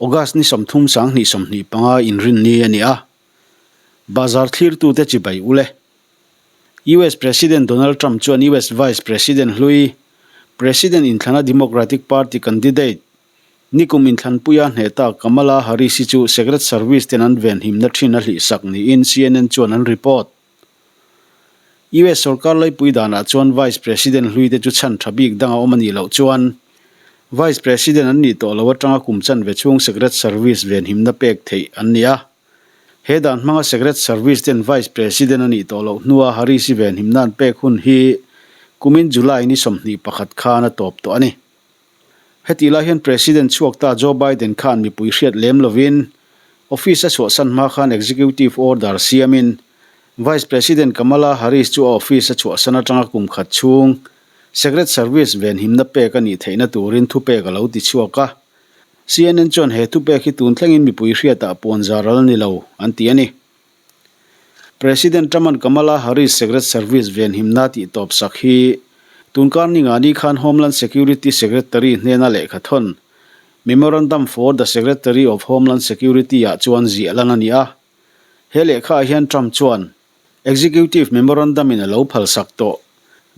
August ni 30 2025 inrinni a ni a, Bazar thlirtute chibai ule. US President Donald Trump chuan US Vice President hlui, President inthlana Democratic Party candidate, nikum inthlanpuia hnehta Kamala Harris hi chu Secret Service ten an venhimna thin a hlihsak niin CNN chuan an report. US sorkar laipui danah chuan Vice President hlui te chu chhan tha bik dang a awm a nih loh chuan Vice President an nih tawh lo atanga kum chanve chhung Secret Service venhimna pek theih an ni a. He dan hmanga Secret Service ten Vice President a nih tawh loh hnua Harris-i venhimna an pek hun hi kumin July ni 21 khan a tawp tawh a ni. Hetih lai hian President chhuak ta Joe Biden khan mipui hriat lem lovin office a chhuahsan hma khan executive order siamin Vice President Kamala Harris chu a office a chhuahsan atanga kum khat chhung Secret Service venhimna pek a nih theihna turin thupek a lo ti chhuak a. CNN chuan he thupek hi tun thlengin mipui hriatah puanzar al ni lo an ti a ni. President Trump-a'n Kamala Harris Secret Service venhimna tih tawp sak hi tunkar ningani khan Homeland Security Secretary hnena lehkha thawn, Memorandum for the Secretary of Homeland Security-ah chuan ziah lan a ni a. He lehkhaah hian Trump chuan Executive Memorandum-in a lo phalsak tawh.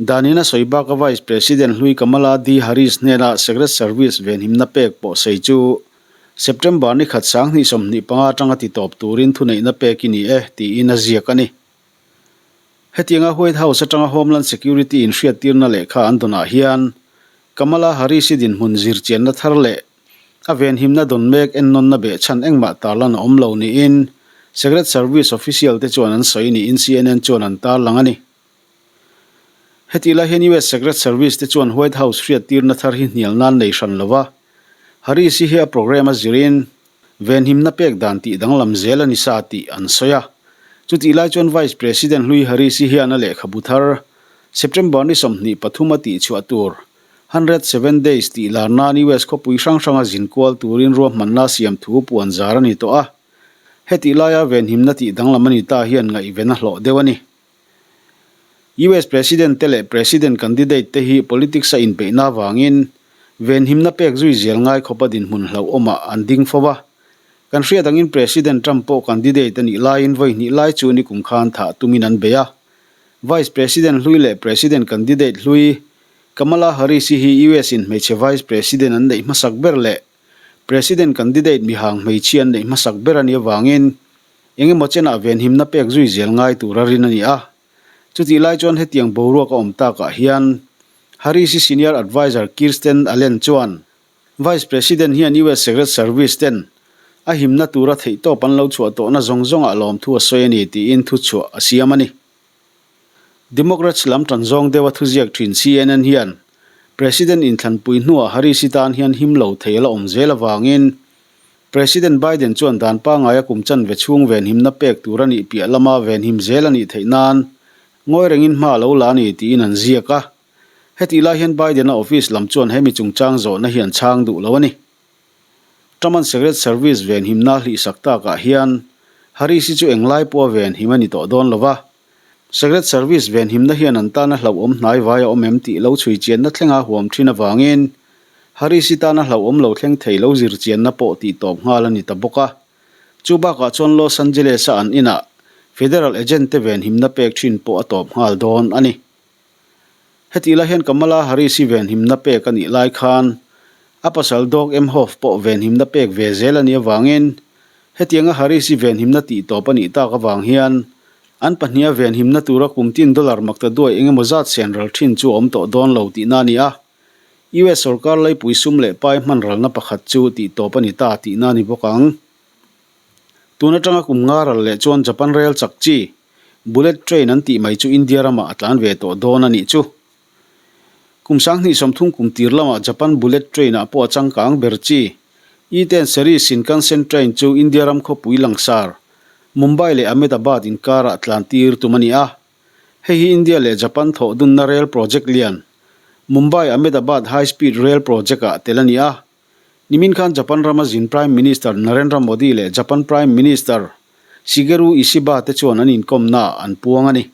Danin a sawi baka Vice President hlui Kamala D. Harris hnena Secret Service venhimna pek pawh sawi chu September ni khat 2025 atanga ti tawp turin thuneihna pek i ni e, tiin a ziak a ni. Hetianga White House atanga Homeland Security inhriattirna lehkha an dawnah hian Kamala Harris-i dinhmun zirchianna thar leh a venhimna dawn mek ennawnna behchhan engmah tarlan a awm lo niin Secret Service official te chuan an sawi niin CNN chuan an tarlang a ni. Hetih lai hian US Secret Service te chuan White House hriattirna thar hi hnial nan nei hran lo va, Harris-i hi a program a zirin venhimna pek dan tih danglam zel a ni sa tih an sawi a. Chutih lai chuan Vice President hlui Harris-i hian a lehkhabu thar September ni 23 a tihchhuah tur 107 Days tih lar nan US khawpui hrang hranga zin kual turin ruahmanna siam thu puan zar a ni tawh a. Hetih laia venhimna tih danglam a ni ta hian ngaihven a hlawh deuh a ni. US President te leh President candidate te hi politics a inpeihna avangin venhimna pek zui zel ngai khawpa dinhmun hlauhawmah an ding fo a. Kan hriat angin President Trump pawh candidate a nih laiin vawi hnih lai chu nikum khan thah tumin an bei a. Vice President hlui leh President candidate hlui Kamala Harris-i hi US in hmeichhe Vice President an neih hmasak ber leh President candidate mihang hmeichhia an neih hmasak ber a nih avangin Engemaw chenah venhimna pek zui zel ngai tura rin a ni a. Chutih lai chuan hetiang boruak a awm takah hian Harris-i senior adviser Kirsten Allen chuan Vice President hian US Secret Service ten a himna tura theihtawp an lo chhuah tawhna zawng zawngah lawmthu a sawi a ni tiin thuchhuah a siam a ni. Democrats lam tan zawng deuha thuziak thin CNN hian President inthlanpui hnuah Harris-i tan hian him lo thei a la awm zel avangin President Biden chuan dan pangaia kum chanve chhung venhimna pek tur a nih piah lama venhim zel a nih theih nan ngawi rengin hma a lo la a ni tiin an ziak a. Hetih lai hian Biden-a office lam chuan hemi chungchang zawhna hi an chhang duh lo a ni. Trump-a'n Secret Service venhimna a hlihsak takah hian Harris-i chu englai pawha venhim a ni tawh dawn lo va. Secret Service venhimna hian an tana hlauhawm hnai vai a awm em tih lo chhui chianna thlenga huam thin avangin Harris-i tana hlauhawm lo thleng thei lo zir chianna pawh tih tawp nghal a ni ta bawk a. Chu bakah chuan Los Angeles-a an inah Federal agent te venhimna pek thin pawh a tawp nghal dawn a ni. Hetih lai hian Kamala Harris-i venhimna pek a nih lai khan a pasal Doug Emhoff pawh venhimna pek ve zel a nih avangin hetianga Harris-i venhimna tih tawp a nih tak avang hian an pahniha venhimna tura kum tin dollar makta duai eng emaw zat sen ral thin chu a awm tawh dawn lo tihna a ni a. US sorkar laipui sum leh pai hman ralna pakhat chu tih tawp a ni ta tihna a ni bawk ang. Tun atanga kum nga ral leh chuan Japan rail chak chi Bullet train an tih mai chu India ramah a tlan ve tawh dawn a nih chu. Kum 2030 kum tir lamah Japan bullet train ah pawh a changkang ber chi. E-ten series Shinkansen train chu India ram khawpui langsar Mumbai leh Ahmedabad inkarah tlan tir tum a ni a. Hei hi India leh Japan thawh dunna rail project lian Mumbai-Ahmedabad High Speed Rail Project ah tel a ni a. Nimin khan Japan rama zin Prime Minister Narendra Modi leh Japan Prime Minister Shigeru Ishiba te chuan an inkawmnaah an puang a ni.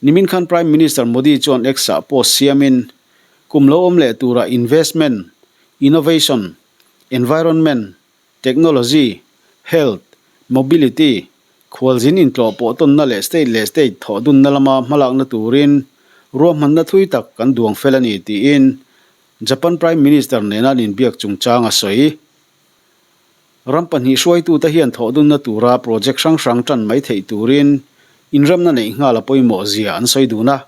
Nimin khan Prime Minister Modi chuan X-ah post siamin, Kum lo awm leh turah investment, innovation, environment, Technology, Health, Mobility, khualzin intlawh pawh tawnna leh state leh state thawh dunna lama hmalakna turin ruahmanna thui tak kan duang fel a ni tiin Japan Prime Minister nena an inbiak chungchang a sawi. Ram pahnih hruaitute hian thawh dunna tura project hrang hrang tan mai theih turin inremna neih nghal a pawimawh zia an sawi dun a.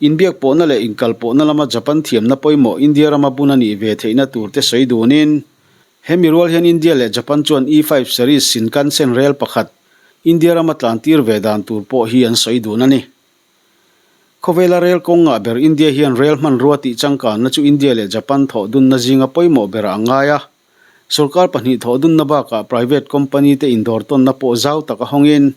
Inbiak pawhna leh inkal pawhna lama Japan thiamna pawimawh India rama bun a nih ve theihna turte sawi dunin Hemi rual hian India leh Japan chuan E-five series Shinkansen rel pakhat India rama tlantir ve dan tur pawh hi an sawi dun a ni. Khawvela rel kawng ngah ber India hian rel hmanrua tih changkanna chu India leh Japan thawh dunna zinga pawimawh berah a ngai a. Sorkar pahnih thawh dunna bakah private company te indawr tawnna pawh zau taka hawngin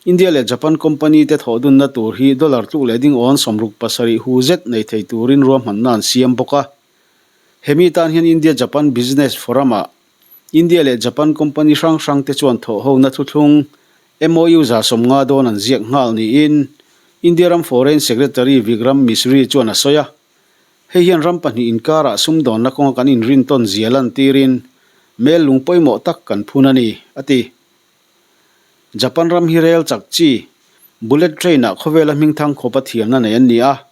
India leh Japan company te thawh dunna tur hi dollar tluk leh ding awn 67 hu zet nei thei turin ruahmanna an siam bawk a. Hemi tan hian India-Japan Business Forum-ah India leh Japan company hrang hrangte chuan thawhhona thuthlung MOU 150 dawn an ziak nghal niin India ram Foreign Secretary Vikram Misri chuan a sawi a. Hei hian ram pahnih inkarah sumdawnna kawnga kan inrintawn zia lantirin mel lung pawimawh tak kan phun a ni, a ti. Japan ram hi rel chak chi, bullet train-ah khawvela hmingthang khawpa thiamna nei an ni a.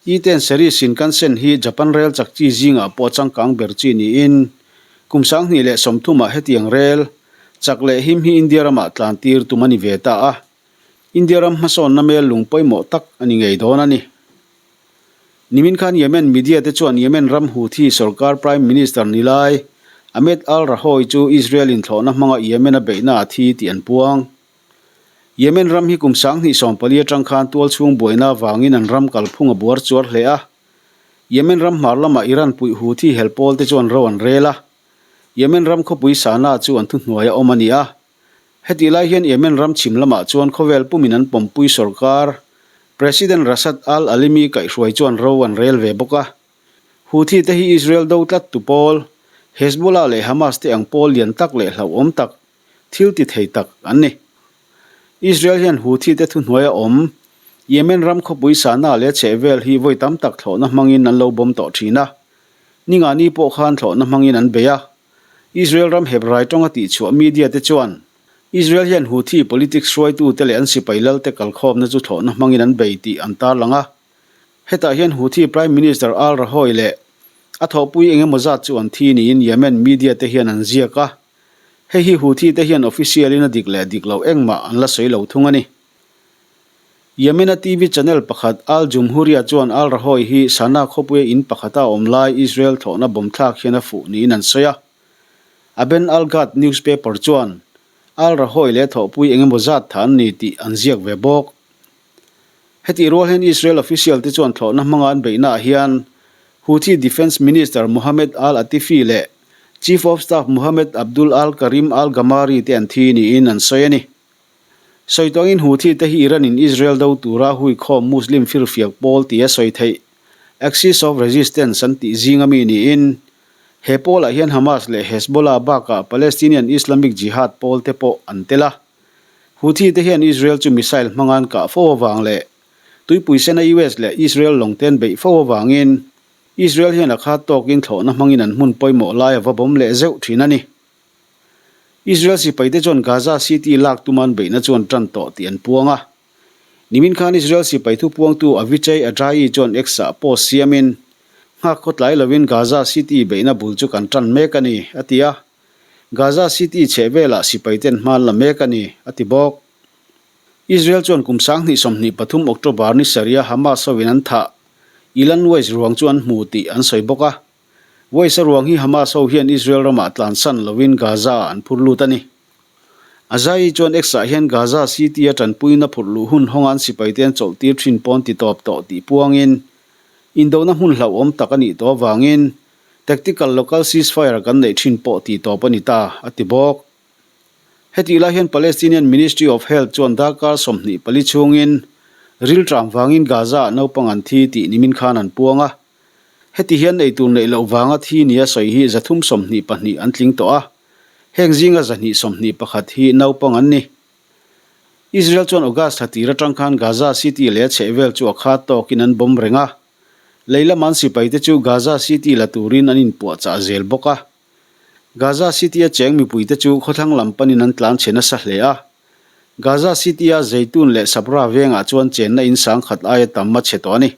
E-ten series Shinkansen hi Japan rel chak chi zingah pawh a changkang ber chi niin kum 2030 ah hetiang rel chak leh him hi India ramah tlantir tum a ni ve ta a, India ram hmasawnna mel lung pawimawh tak a ni ngei dawn a ni. Nimin khan Yemen media te chuan Yemen ram Houthi sorkar Prime Minister ni lai Ahmed al-Rahawi chu Israel inthlawhna hmanga Yemen a beihna a thi tih an puang. Yemen ram hi kum 2014 atang khan tualchhung buaina avangin an ram kalphung a buar chuar hle a. Yemen ram hmar lamah Iran puih Houthi hel pawl te chuan ro an rel a. Yemen ram khawpui Sanaa chu an thuhnuai a awm a ni a. Hetih lai hian Yemen ram chhim lamah chuan khawvel pumin an pawmpui sorkar President Rashad al-Alimi kaihhruai chuan ro an rel ve bawk a. Houthi te hi Israel do tlat tu pawl, Hezbollah leh Hamas te ang pawl lian tak leh hlauhawm tak, thil ti thei tak an ni. Israel hian Houthi te thuhnuaia awm Yemen ram khawpui Sanaa leh chhehvel hi vawi tam tak thlawhna hmangin an lo bawm tawh thin a. Ningani pawh khan thlawhna hmangin an bei a. Israel ram Hebrai tawnga tihchhuah media te chuan Israel hian Houthi politics hruaitute leh an sipai lalte kalkhawmna chu thlawhna hmangin an bei tih an tarlang a. Hetah hian Houthi Prime Minister Al Rahawi leh a thawhpui eng emaw zat chu an thi niin Yemen media te hian an ziak a. Hei hi Houthi te hian official in a dik leh dik loh engmah an la sawi lo thung a ni. Yemen-a TV channel pakhat Al Jumhuriya chuan Al Rahawi hi Sanaa khawpuia in pakhata a awm lai Israel thlawhna bomb thlak hian a fuh niin an sawi a. Aben Al Ghad newspaper chuan Al Rahawi leh thawhpui eng emaw zat tha an ni tih an ziak ve bawk. Hetih rual hian Israel official te chuan thlawhna hmanga an beihnaah hian Houthi Defence Minister Mohammed al-Atifi leh Chief of Staff Mohammed Abdul al-Karim al-Ghamari te an thi niin an sawi a ni. Sawi tawngin Houthi te hi Iran in Israel do tura huikhawm Muslim firfiak pawl tia sawi theih Axis of Resistance an tih zinga mi niin he pawlah hian Hamas leh Hezbollah bakah Palestinian Islamic Jihad pawl te pawh an tel a. Houthi te hian Israel chu missile hmanga an kah fo avang leh tuipui sena US leh Israel lawng te an beih fo avangin Israel hian a khat tawkin thlawhna hmangin an hmun pawimawh lai a va bawm leh zeuh thin a ni. Israel sipai te chuan Gaza City lak tuma an beihna chu an tan tawh tih an puang a. Nimin khan Israel sipai thupuangtu Avichai Adraee chuan X-ah post siamin, Nghak khawtlai lovin Gaza City beihna bul chu kan tan mek a ni, a ti a. Gaza City chhehvelah sipai ten hma an la mek a ni, a ti bawk. Israel chuan kum 2023 October ni sarih-a Hamas hoin an thah Ilan Weiss ruang chu an hmu tih an sawi bawk a. Weiss-a ruang hi Hamas ho hian Israel ramah tlansan lovin Gaza-ah an phur lut a ni. Azayi chuan X-ah hian Gaza City-a tanpuina phurh luh hun hawnga an sipaite an chawlhtir thin pawn ti tawp tawh tih puangin indona hmun hlauhawm tak a nih tawh avangin Tactical local ceasefire kan neih thin pawh tih tawp a ni ta, a ti bawk. Hetih lai hian Palestinian Ministry of Health chuan darkar 24 chhungin rilṭam vangin Gaza-ah naupang an thi tih nimin khan an puang a. Heti hian eitur neih loh vanga thi nia sawi hi 322 an tling tawh a, heng zinga 221 hi naupang an ni. Israel chuan August thla tir atang khan Gaza City leh a chhehvel chu a khat tawkin an bomb reng a. Lei lama an sipaite chu Gaza City la turin an inpuahchah zel bawk a. Gaza City-a cheng mipuite chu khawthlang lam panin an tlan chhe nasa hle a. Gaza City-a Zeitun leh Sabra vengah chuan chenna in sangkhat aia tam a chhe tawh a ni.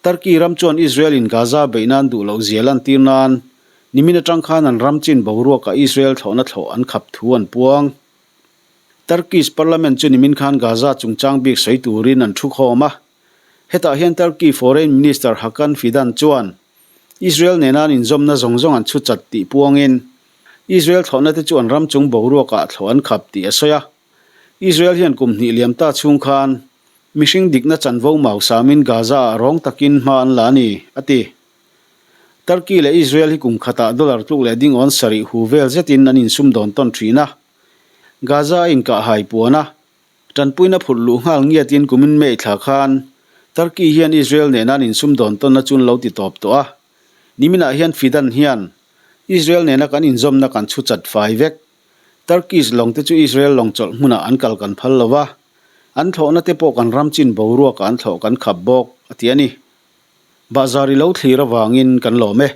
Turkey ram chuan Israel-in Gaza beih nan duh loh zia lantir nan nimin atang khan an ram chin boruakah Israel thlawhna thlawh an khap thu an puang. Turkish Parliament chu nimin khan Gaza chungchang bik sawi turin an thu khawm a. Hetah hian Turkey Foreign Minister Hakan Fidan chuan Israel nena an inzawmna zawng zawng an chhu chat tih puangin Israel thlawhna te chu an ram chung boruakah thlawh an khap tih a sawi a. Israel hian kum hnih liam ta chhung khan Mihring dikna chanvo mau samin Gaza-ah rawng takin hma an la a ni, a ti. Turkey leh Israel hi kum khatah dollar tluk leh dingawn sarih hu vel zetin an insumdawn tawn thin a. Gaza a inkah hai puan a, tanpuina phurh luh nghal ngiatin kumin May thla khan Turkey hian Israel nena an insumdawn tawnna chu an lo ti tawp tawh a. Niminah hian Fidan hian Israel nena kan inzawmna kan chhu chat fai vek. Turkish lawng te chu Israel lawng chawlh hmunah an kal kan phal lo va, an thlawhna te pawh kan ram chin boruakah an thlawh kan khap bawk, a ti a ni. Bahzar i lo thlir avangin kan lawm e.